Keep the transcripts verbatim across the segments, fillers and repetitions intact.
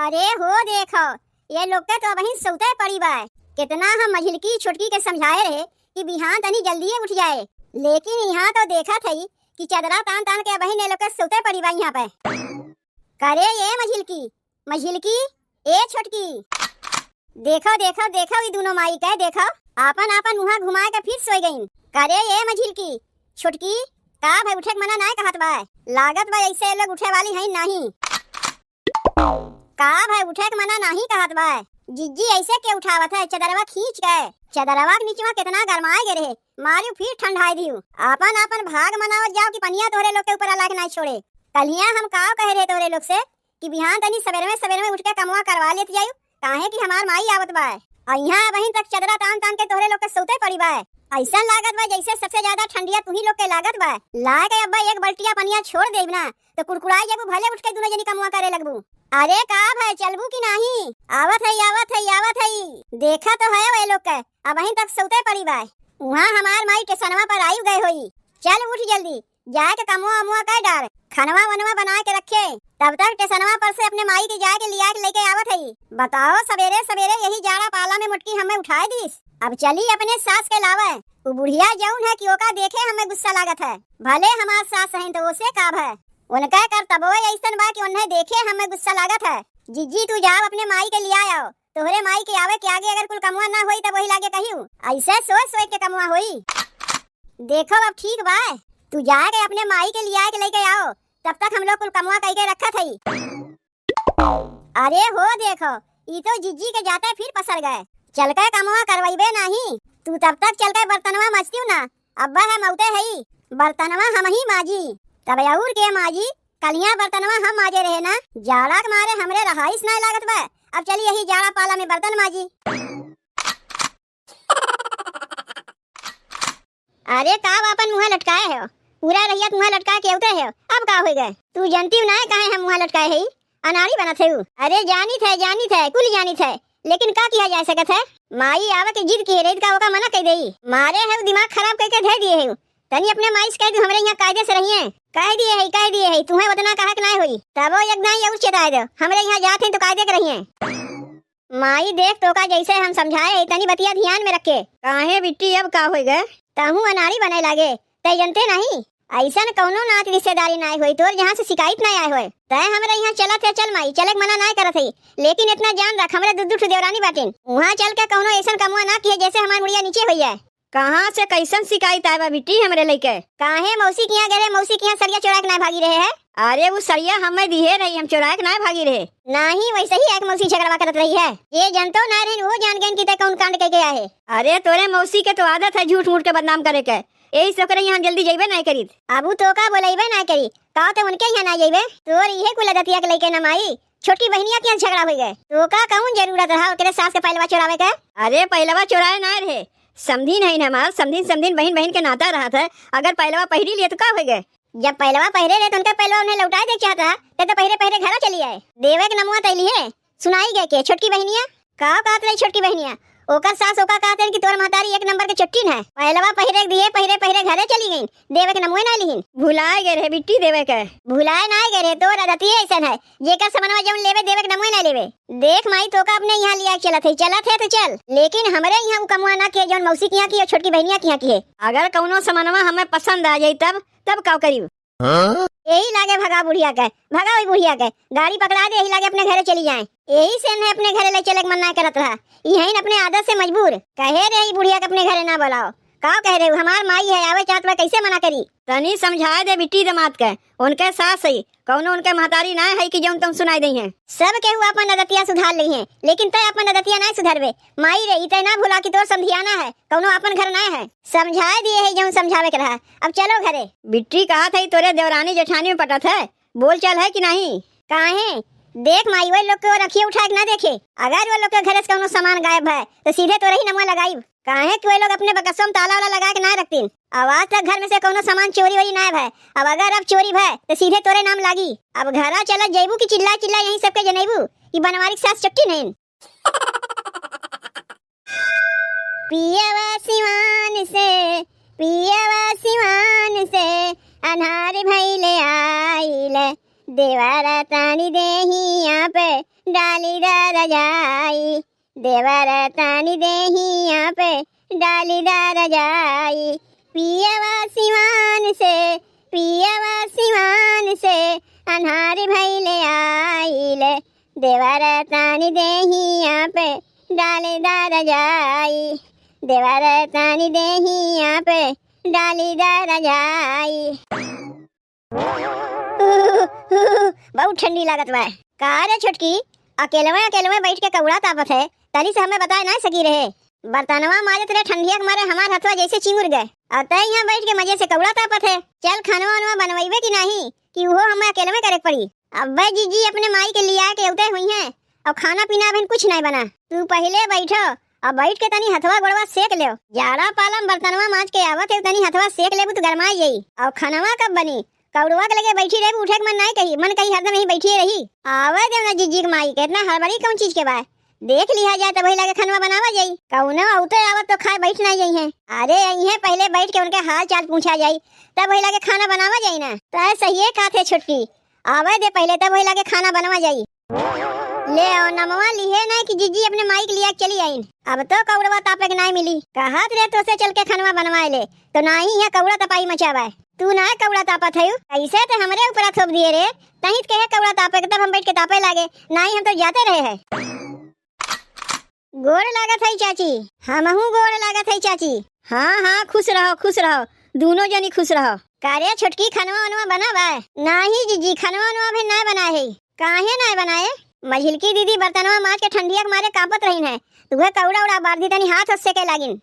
अरे हो देखो, ये लोग के तो अबहिन सौते पड़ी बा। कितना हम मझिलकी छोटकी के समझाए रहे कि बिहान तनी जल्दिए उठ जाए, लेकिन यहाँ तो देखत हई कि चदरा तान तान के अबहिन ये लोग के सौते पड़ी बा यहाँ पे। करे ये मझिलकी, मझिलकी, ए छोटकी, देखो, देखो, देखो, ई दुनो माई के देखो, आपन, आपन मुँहा घुमाए के फिर सोए गईन। करे ए मझिलकी, छोटकी, का भाई उठे के मना नाय कहत बा? लागत बा जैसे ये लोग उठे वाली हईन नाही। का भाई उठे के मना नाही कहत बा? जिज्जी ऐसे के उठावत है, चदरवा खींच के? चदरवा के नीचवा कितना गरमाए गे रहे, मारियो फिर ठंडाए दियो। आपन, आपन भाग मनावत जाओ कि पनिया तोहरे लोग के ऊपर अल्लाह के नाय छोड़े। कलिया हम काव कहे रहे तोहरे लोग से कि बिहान तनी सबेरवे सबेरवे उठ के कमवा करवा लेत जायु, काहे कि हमार माई आवत बा। अउ इहाँ अबहिन तक चदरा तान तान के तोहरे लोग के सौते पड़ी बा। अइसन लागत बा जैसे सबसे ज्यादा ठंडिया तुही लोग के लागत बा। लाए के अब्बा एक बल्टिया पनिया छोड़ देब ना, तो कुड़कुड़ाई जेबू, भले उठ के दुनो जनी कमवा करे लगबू। अरे का भाई, चलबू कि नाही? आवत है, आवत है, आवत है। देखा तो है वे लोग के, अबहिन तक सौते पड़ी बा। उहाँ हमार माई टेसनवा पर आयु गए होई। चल उठ जल्दी, जाए के कमवा अमवा कर डार, खनवा वनवा बनाए के रखे। तब तक टेसनवा पर से अपने माई के जाए के लिया के लेके आवत हई। बताओ, सबेरे सबेरे यही जाड़ा पाला में मोटकी हमें उठाए दीस। अब चली अपने सास के लावे। उ बुढ़िया जौन है कि ओका देखे हमें गुस्सा लागत है। भले हमार सास हैं तो ओसे का भय, उनका करतबो ऐसन बा कि उन्हें देखे हमें गुस्सा लागत है। जिज्जी, तू जाओ अपने माई के लिया आओ, तोहरे माई के आवे के आगे अगर कुल कमवा ना होई तब वही लागे कहियो। ऐसे सोच सोच के कमवा होई। देखो अब ठीक बा, तू जाके अपने माई के लिया के लेके आओ, तब तक हम लोग कुल कमवा कई के रखत हई। अरे हो देखो, ई तो जिज्जी के जाते फिर पसर गए। चल के कमवा करवाइबे नाही, तू तब तक चल के बर्तनवा मजतियो ना, अब्बा हम औते हई, बर्तनवा हम ही माजी। तब और के माजी? कलिया बर्तनवा हम माजे रहे ना, जाड़ा के मारे हमरे रहाइस नाय लागत बा। अब चली यही जाड़ा पाला में बर्तन माजी। अरे का बा आपन मुँह लटकाए हो? पूरा रहिया मुँह लटका के उतरे हो, अब का होई गए? तू जानती हो ना काहे हम मुँह लटकाए हई? अनाड़ी बनत है उ। अरे जानित है, जानित है, कुल जानित है, लेकिन का किया जा सकत है? माई आवे के जिद किहे रही का ओका मना कह देई? मारे है उ दिमाग खराब करके धर दिए है उ। तनी अपने माई से कह दू हमरे यहाँ कायदे से रहिए। कह दिए है, कह दिए है, तुम्हें उतना कहा के नाय होई। तबो एक दाई और चेताए दो, हमरे यहाँ जात हैं तो कायदे के रहिए। माई देख तोका जैसे हम समझाए है, तनी बतिया ध्यान में रखे। काहे बिट्टी, अब का होई गए? तहूँ अनाड़ी बने लागे, तै जनते नहीं, ऐसन कौनो नात रिश्तेदारी नाय होई तोर जहाँ से शिकायत नाय आए होए। तै हमरे यहाँ चलत है, चल माई, चले के मना नाय करत है, लेकिन इतना जान रख, हमरे दू दू ठो देवरानी बाटिन, वहाँ चल के कौनो ऐसन कमुआ ना किहे जैसे हमार मुड़िया नीचे होई जाए। कहाँ से कैसन शिकायत आए बा बिट्टी हमरे लइके? काहे मौसी के यहाँ गए रहे, मौसी के यहाँ सरिया चोरा के नाय भागी रहे है? अरे उ सरिया हमें दिहे रही, हम चोरा के नाय भागी रहे। नाही, वैसे ही एक मौसी झगड़वा करत रही है। ये जनतो ना रही, वो जान गए कि तै कौन कांड कह के आए है। अरे तोरे मौसी के तो आदत है झूठ मूठ के बदनाम करे के, यही से ओकरे यहाँ हम जल्दी जइबे नाय करीत। अब उ तोका बोलइबे नाय करी, का तो उनके यहाँ नाय जइबे? तोर इहे कुल आदतिया के लइके ना माई, छोटकी बहनिया के यहाँ झगड़ा होई गए। तोका कौन जरूरत रहा ओकरे सास के पहलवा चोरावे के? अरे पहलवा चोराए नाय रहे, समधिन है हमार, समधिन समधिन बहिन बहिन के नाता रहत है। अगर पहलवा पहिरी लिए तो का होई गए? जब पहलवा पहिरे रहे तो उनका पहलवा उन्हें लौटाए दे चाहत रहा, तब तो पहिरे पहिरे घरा चली आए। देवे के नमुआ तैली है, सुनाई गए के छोटकी बहनिया? का कहत रही छोटकी बहनिया? ओकर सास ओका कहत रही कि तोर महतारी एक नंबर के चोट्टिन है। पहलवा पहिरे के दिए, पहिरे पहिरे घरे चली गईन, देवे के नमुए ना लिहिन। भुलाए गए रहे बिट्टी देवे के। भुलाए ना गए रहे, तोर आदतिये ऐसन है, जेकर समनवा जौन लेवे देवे के नमुए ना लेवे। देख माई, तोका अपने यहाँ लिया के चलत है, चलत है तो चल, लेकिन हमरे यहाँ उ कमुआ ना किहे जौन मौसी के यहाँ किहे, छोटकी बहनिया के यहाँ किहे। अगर कौनो समनवा हमें पसंद आ जाई तब, तब का करी? हाँ? यही लागे भगा बुढ़िया के, भगा वही बुढ़िया के, गाड़ी पकड़ा दे, यही लागे अपने घरे चली जाए। यही से इन्हें अपने घरे ले चले के मन ना करत रहा, यही अपने आदत से मजबूर। कहे रहे ई बुढ़िया के अपने घरे ना बुलाओ, का कह रहे हो? हमार माई है, आवे चाहत बा, कैसे मना करी? तनी समझाए दे बिट्टी दमाद के, उनके सास है, कौनो उनके महतारी ना है कि जौन तुम सुनाई दई हैं। सब केहू अपन आदतिया सुधार लई हैं, लेकिन तय अपन आदतिया ना सुधरबे। माई रे, ई तय ना भूला कि तोर समधियाना है, कौनो अपन घर ना है। समझाए दिए है जौन समझावे के रहा, अब चलो घरे। बिट्टी कहत है तोरे देवरानी जेठानी में पटत है, बोल चाल है कि नहीं? काहे? देख माई, वही लोग के ओर अखिए उठाए के ना देखे। अगर वो लोग के घरे से कौनो सामान गायब है, तो सीधे तोरे ही नमुआ लगाई। काहे कि वही लोग अपने बकसवा में ताला वाला लगा के ना रखतीन। अब आज तक घर में से कौनो सामान चोरी वोरी ना भय। अब अगर अब चोरी भय, तो सीधे तोरे नाम लागी। अब घरा चलत जइबू कि चिल्ला चिल्ला यहीं सबके जनइबू कि बनवारी के सास चट्टी नहीं। पियवा सिवान से, पियवा सिवान से, अन्हार भइले आइल, देवारा तानी देहिया पे डाली दा रजाई, देवर तानी देहिया पे डाली दा रजाई। पियवा सिवान से, पियवा सिवान से, अन्हार भइले आइल, देवर तानी देहिया पे डाली दा रजाई, देवर तानी देहिया पे डाली दा रजाई। बहुत ठंडी लागत बा। का रे छोटकी, अकेलवे अकेलवे बैठ के कौड़ा तापत है, तनी से हमें बताए ना सकी रहे। बर्तनवा माजत रहे, ठंडिया के मारे हमार हथवा जैसे चिमुर गए। और तय यहाँ बैठ के मजे से कौड़ा तापत है। चल खानवा वानवा बनवाइबे कि नाही, कि उहो हमें अकेलवे करे के पड़ी। अब्बे जीजी अपने माई के लिया के उते हुई हैं, और खाना पीना अभी कुछ नहीं बना। तू पहले बैठो, और बैठ के तनी हथवा गोड़वा सेक लेव। जाड़ा पालम बर्तनवा माज के आवत है, तनी हथवा सेक लेबू तो गरमाई जाई। और खानवा कब बनी? कौड़वा के लगे बैठी रहबू, उठे के मन नाय कही, मन कही हरदम यहीं बैठी रही। आवे देव ना जीजी के माई के, इतना हड़बड़ी कौन चीज के बा? देख लिहा जाए, तब वही लगे खानवा बनावा जाई। कौनो औते आवत तो खाए बैठ नाय जाई हैं। अरे यहीं पहले बैठ के उनके हाल चाल पूछा जाई, तब वही लगे खाना बनावा जाई ना। तो सही है कहत है छोटकी, आवे दे पहले, तब वही लगे खाना बनवा जाई। ले आओ, नमवा लिहे ना कि जीजी अपने माई के लिया चली आइन। अब तो कौड़वा तापे के नाय मिली। कहत रे तोसे चल के खनवा बनवाए ले, तो नाही यहाँ कौड़ा तपाई मचावे। तू ना कौड़ा तापत है, ऐसे तो हमरे ऊपर थोप दिए रे। तहित कहे कौड़ा तापे के, तब हम बैठ के तापे लागे। नाही हम तो जाते रहे हैं। गोड़ लागत है चाची। हमहू गोड़ लागत है चाची। हाँ, हाँ, खुश रहो, खुश रहो, दूनो जनी खुश रहो। का रे छोटकी, खनवा वनवा बना बा? नाही जीजी, खनवा वनवा अभी ना बना है। काहे ना बनाए? मझिलकी दीदी बर्तनवा माज के ठंडिया के मारे कांपत रहीन है, तुहे कौड़ा उड़ा बार दी, तनी हाथ सेके लागिन।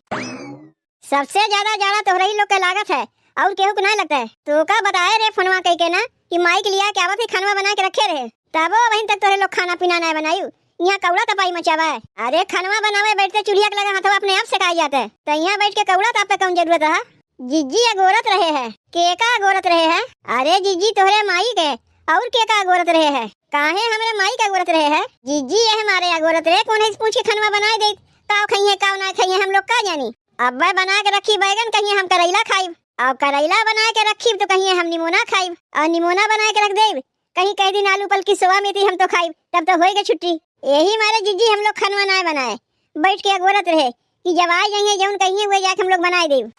सबसे ज्यादा जाड़ा तोहरे ही लोग के लागत है, और केहू के ना लगता है। तो का बताए रे फोनवा कह के ना कि माई के लिया के आवत ही, खनवा बना के रखे रहे, तबो अबहिन तक तोहरे लोग खाना पीना ना बनायु, यहाँ कौड़ा तपाई मचावा है। अरे खनवा बनावे बैठते चूल्हिया के लगा हाथवा अपने आप सेकाई जाते, तो यहाँ बैठ के कौड़ा तापे कौन जरूरत है? जीजी अगोरत रहे है। के का अगोरत रहे है? अरे जीजी तोहरे माई के, और के का अगोरत रहे है? काहे हमरे माई के अगोरत रहे है? जीजी यह मारे अगोरत रहे, कौन है इस पूछ के खनवा बनाए दे, काव खइहे काव ना खइहे हम लोग का जानी। अब्बे बना के रखी बैगन, कहिए हम करैला खाइब, और करैला बना के रखी तो कहिए हम निमोना खाइब, और निमोना बना के रख देब, कहीं कह दिन आलू पलकी सोवा मेथी हम तो खाइब, तब तो होई गई छुट्टी। यही मारे जीजी हम लोग खनवा ना बनाए, बैठ के अगोरत रहे कि जब आ जाइए जौन कहिए हुए जाके हम लोग बनाए देब।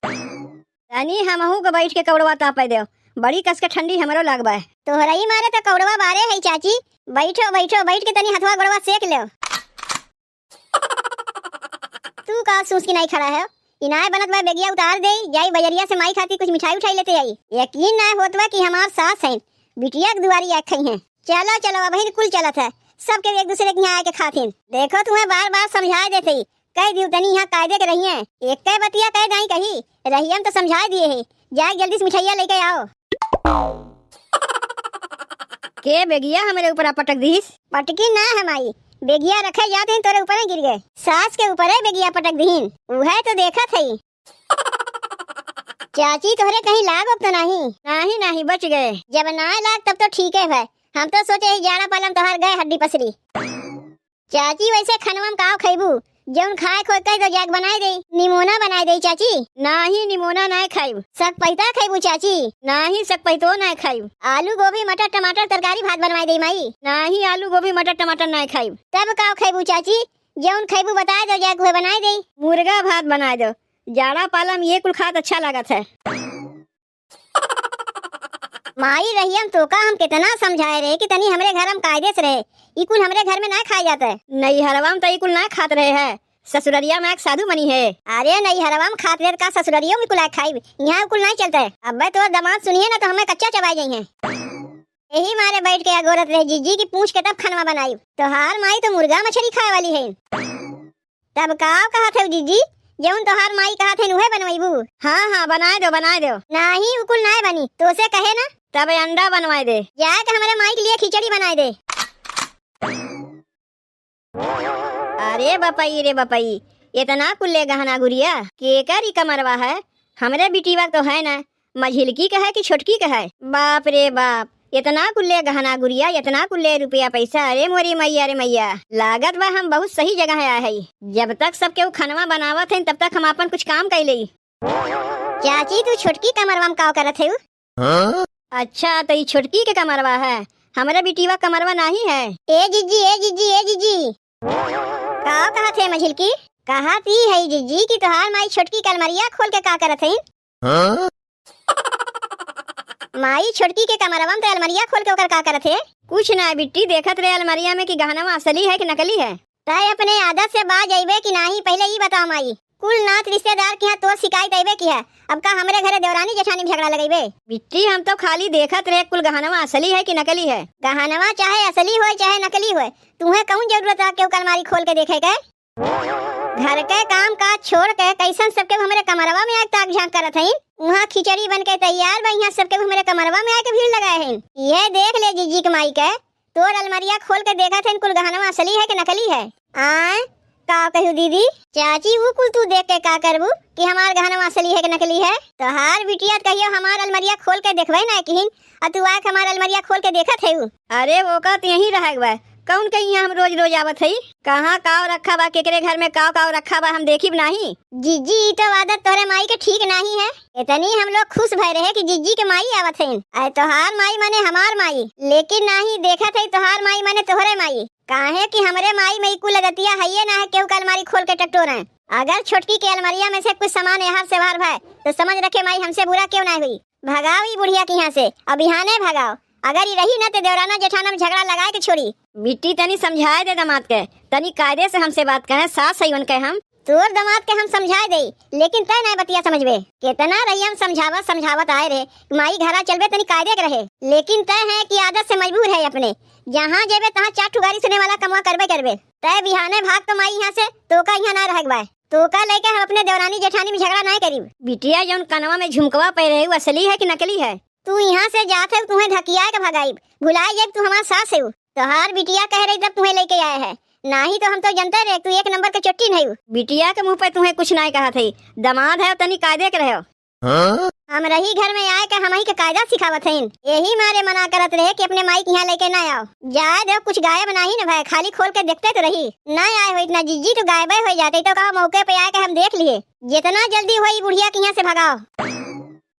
तनी हमहू के बैठ के कौड़वा तापे देव, बड़ी कस के ठंडी हमरो लाग बा। तोहरा ही मारे तो कौड़वा बारे है चाची, बैठो बैठो, बैठ के तनी हथवा गोड़वा सेक लेव। तू का सूस की नहीं खड़ा है? इनाय बनत बा, बेगिया उतार दे, जाई बजरिया से माई खाती कुछ मिठाई उठाई लेते आई। यकीन ना होत बा कि हमार सास हैं, बिटिया के दुआरी आ खई हैं। चलो चलो, अब ही कुल चलत है, सबके एक दूसरे के यहाँ आके खाथिन। देखो तुम्हें बार बार समझाए देते ही, कह दियो तनी यहाँ कायदे के रहिए, एक कह बतिया कह दाई कही, रहियम तो समझाए दिए है, जाए जल्दी से मिठाइया लेके आओ। के बेगिया हमरे ऊपर पटक दीस? पटकी ना है माई, बेगिया रखे जाते ही तोरे ऊपर गिर गए। सास के ऊपर है बेगिया पटक दीन, उहे तो देखत है। चाची तोहरे कहीं लाग तो नहीं? नहीं नहीं, बच गए। जब ना लाग तब तो ठीक है भाई, हम तो सोचे ही जाड़ा पालम तोहार गए हड्डी पसरी। चाची, वैसे खनवा में काव खइबू? जौन खाए खोए कह दो, जाके बनाए दे। निमोना बनाए दे चाची। नाही, निमोना नाही खाइब। सकपैता खइबू चाची? नाही, सकपैतो नाही खाइब। आलू गोभी मटर टमाटर तरकारी भात बनवाए दे माई। नाही, आलू गोभी मटर टमाटर नाही खाइब। तब काव खइबू चाची? जौन खइबू बताए दो, जाके हुए बनाए दे। मुर्गा भात बनाए दो। जाड़ा पाला में ये कुल खात अच्छा लागत है। माई रहियम तोका हम कितना समझाए रहे कि तनी हमरे घर में कायदे से रहे, ई कुल हमरे घर में ना खाए जाते। नैहरवा में तो ई कुल ना खात रहे है, ससुररिया में एक साधु मनी है। अरे नैहरवा में खात रहे का ससुररियो में कुल खाई, यहाँ कुल नहीं चलते। अबे तो दमाद सुनिए ना तो हमें कच्चा चबाई जाई है। यही मारे बैठ के अगोरत रहे जीजी की पूछ के तब खानवा बनाई। तोहार माई तो मुर्गा मछली खाए वाली है। तब का कहत है जीजी, जौन तोहार माई कहत है उहे बनवाइबू? हाँ हाँ, बनाए दो, बनाए दो। नाही, उ कुल नाय बनी, तोसे कहे ना। तब अंडा बनवाए दे। जाके हमरे माई के लिए खिचड़ी बनाए दे। अरे बपई रे बपई, इतना कुल्ले गहना गुरिया केकर ई कमरवा है? हमरे बिटिया तो है ना, मझिलकी के है कि छोटकी के है? बाप रे बाप, इतना कुल्ले गहना गुरिया, इतना कुल्ले रुपया पैसा, अरे मोरी मैया रे मैया, लागत बा हम बहुत सही जगह आए हई। जब तक सब केहू खनवा बनावत हैं, तब तक हम आपन कुछ काम कैले। चाची, तू छोटकी कमरवा में काव करत है? हाँ? अच्छा, तो ई छोटकी के कमरवा है, हमरे बिटिया कमरवा नाही है। ए जिज्जी, ए जिज्जी, ए जिज्जी। का कहत है मझिलकी? कहत ई है जिज्जी कि तोहार माई छोटकी के अलमरिया खोल के का करत है? हाँ? माई छोटकी के कमरवा में ते अलमरिया खोल के ओकर का करत है? कुछ ना बिट्टी, देखत रहे अलमरिया में कि गहनवा असली है कि नकली है। तय अपने आदत से बाज अइबे कि नाही, पहिले ई बताओ माई। कुल नात रिश्तेदार के यहाँ तोर शिकायत अइबे की है, अब का हमरे घरे देवरानी जेठानी में झगड़ा लगइबे? बिट्टी, हम तो खाली देखत रहे कुल गहनवा असली है कि नकली है। गहनवा चाहे असली होय चाहे नकली होय, तुहे कौन जरूरत है केहू के अलमारी खोल के देखे के? घर के काम काज छोड़ के कैसन सबके हमरे कमरवा में आके ताक झांक करत हईन? उहाँ खिचड़ी बन के तैयार बा, यहाँ सबके हमरे कमरवा में आके भीड़ लगाए हईन। ये देख ले जिज्जी के माई के, तोर अलमरिया खोल के देखत हईन कुल गहनवा असली है कि नकली है। आय, का कहू दीदी? चाची, ऊ कुल तू देख के का करबू कि हमार गहनवा असली है कि नकली है? तोहार बिटिया त कहियो हमार अलमरिया खोल के देखबे ना किहिन, आ तू आके हमार अलमरिया खोल के देखत है ऊ। अरे, ओका त यहीं रहे बा, कौन के यहाँ हम रोज रोज आवत हई? कहाँ काव रखा बा, केकरे घर में काव काव रखा बा, हम देखिब नाही। जिज्जी, ई तो आदत तोहरे माई के ठीक नाही है। इतनी हम लोग खुश भय रहे कि जिज्जी के माई आवत हईन। अरे, तोहार माई माने हमार माई, लेकिन नाही, देखत है तोहार माई माने तोहरे माई। काहे कि हमरे माई में ई कुल आदतिया हइये ना है, केहू का अलमारी खोल के टटोरे। अगर छोटकी के अलमरिया में से कुछ सामान एहर से ओहर भय, तो समझ रखे माई हमसे बुरा केहू ना हुई। भगाओ ई बुढ़िया के यहाँ से, अब बिहाने भगाओ। अगर ई रही न, ते देवराना जेठाना में झगड़ा लगाए के छोड़ी। बिट्टी, तनी समझाए दे दामाद के, तनी कायदे से हमसे बात कहें, सास है उनके हम। तोर दामाद के हम समझाए देई, लेकिन तय नाय बतिया समझबे। केतना रही हम समझावत समझावत आए रहे, माई घरा चलबे तनी कायदे के रहे, लेकिन तय है कि आदत से मजबूर है अपने। जहाँ जेबे तहाँ चार ठुगारी सुने वाला कमवा करबे करबे। तय बिहाने भाग तो माई यहाँ से, तोका यहाँ ना रह गवाए। तोका लेके हम अपने देवरानी जेठानी में झगड़ा नाय करीब। बिटिया, जौन कनवा में झुमकवा पहरे है, उ असली है कि नकली है? तू यहाँ से जात है, तुहें धकिया के भगाइब। भुलाए जाइब तू हमार सास है। तोहार बिटिया कह रही तब तुहें लेके आए है, नाही तो हम तो जनते रहे तू एक नंबर के चोट्टी नहीं। बिटिया के मुँह पे तुहें कुछ नाय कहत है, दामाद है, तनी कायदे के रहो। हाँ? हम रही घर में आए के हमही के कायदा सिखावत हईन। यही मारे मना करत रहे कि अपने माई के यहाँ लेके ना आओ। जाए दो, कुछ गायब नाही न भय, खाली खोल के देखते तो रही। ना आए हो इतना जिज्जी तो गायबे हो जाते, तो कहा मौके पे आए के हम देख लिए। जितना जल्दी हो ई बुढ़िया के यहाँ से भगाओ।